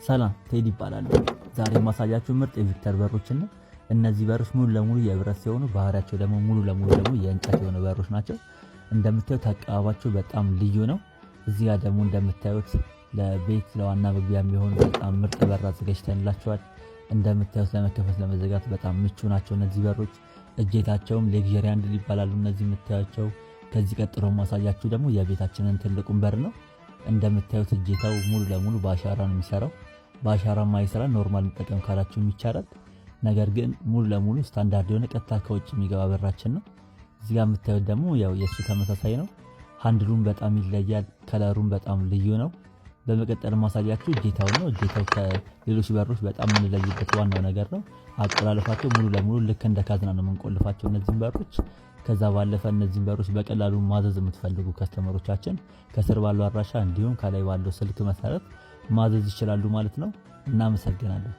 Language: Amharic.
ሰላም፣ ቴዲ ይባላል። ዛሬ የማሳያችሁ ምርጥ የቪክተር በሮችን ነው። እነዚህ በሮች ሙሉ ለሙሉ የብረት ሲሆኑ ባህሪያቸው ደግሞ ሙሉ ለሙሉ ደግሞ የእንጨት የሆኑ በሮች ናቸው። እንደምታዩት አቀባባቸው በጣም ልዩ ነው። እዚህ ጋር ደግሞ እንደምታዩት ለቤት ለዋና መግቢያ የሚሆኑ በጣም ምርጥ በር አዘጋጅተንላቸዋል። እንደምታዩት ለመከፈት ለመዘጋት በጣም ምቹ ናቸው እነዚህ በሮች። እጀታቸውም luxury handle ይባላሉ እነዚህ የምታያቸው። ከዚህ ቀጥሎ ማሳያችሁ ደግሞ የቤታችንን ትልቁን በር ነው። እንደምታዩት እጀታው ሙሉ ለሙሉ በአሻራ ነው የሚሰራው። በአሻራ ማይሰራ normal እንጠቀም ካላችሁም ይቻላል። ነገር ግን ሙሉ ለሙሉ ስታንዳርድ የሆነ ቀጥታ ከውጭ የሚገባ በራችን ነው። እዚህ ጋር የምታዩት ደግሞ ያው የእሱ ተመሳሳይ ነው። Handle ኡም በጣም ይለያል። Color ኡም በጣም ልዩ ነው። በመቀጠል ማሳያችሁ እጀታው ነው። እጀታው ከሌሎች በሮች በጣም የምንለይበት ዋናው ነገር ነው። አቆላለፋቸው ሙሉ ለሙሉ ልክ እንደ ካዝና ነው የምንቆልፋቸው እነዚህን በሮች። ከዛ ባለፈ እነዚህን በሮች በቀላሉ ማዘዝ የምትፈልጉ customer ኦቻችን ከስር ባለው አድራሻ እንዲሁም ከላይ ባለው ስልክ መሰረት ማዘዝ ይችላሉ ማለት ነው። እናመሰግናለን።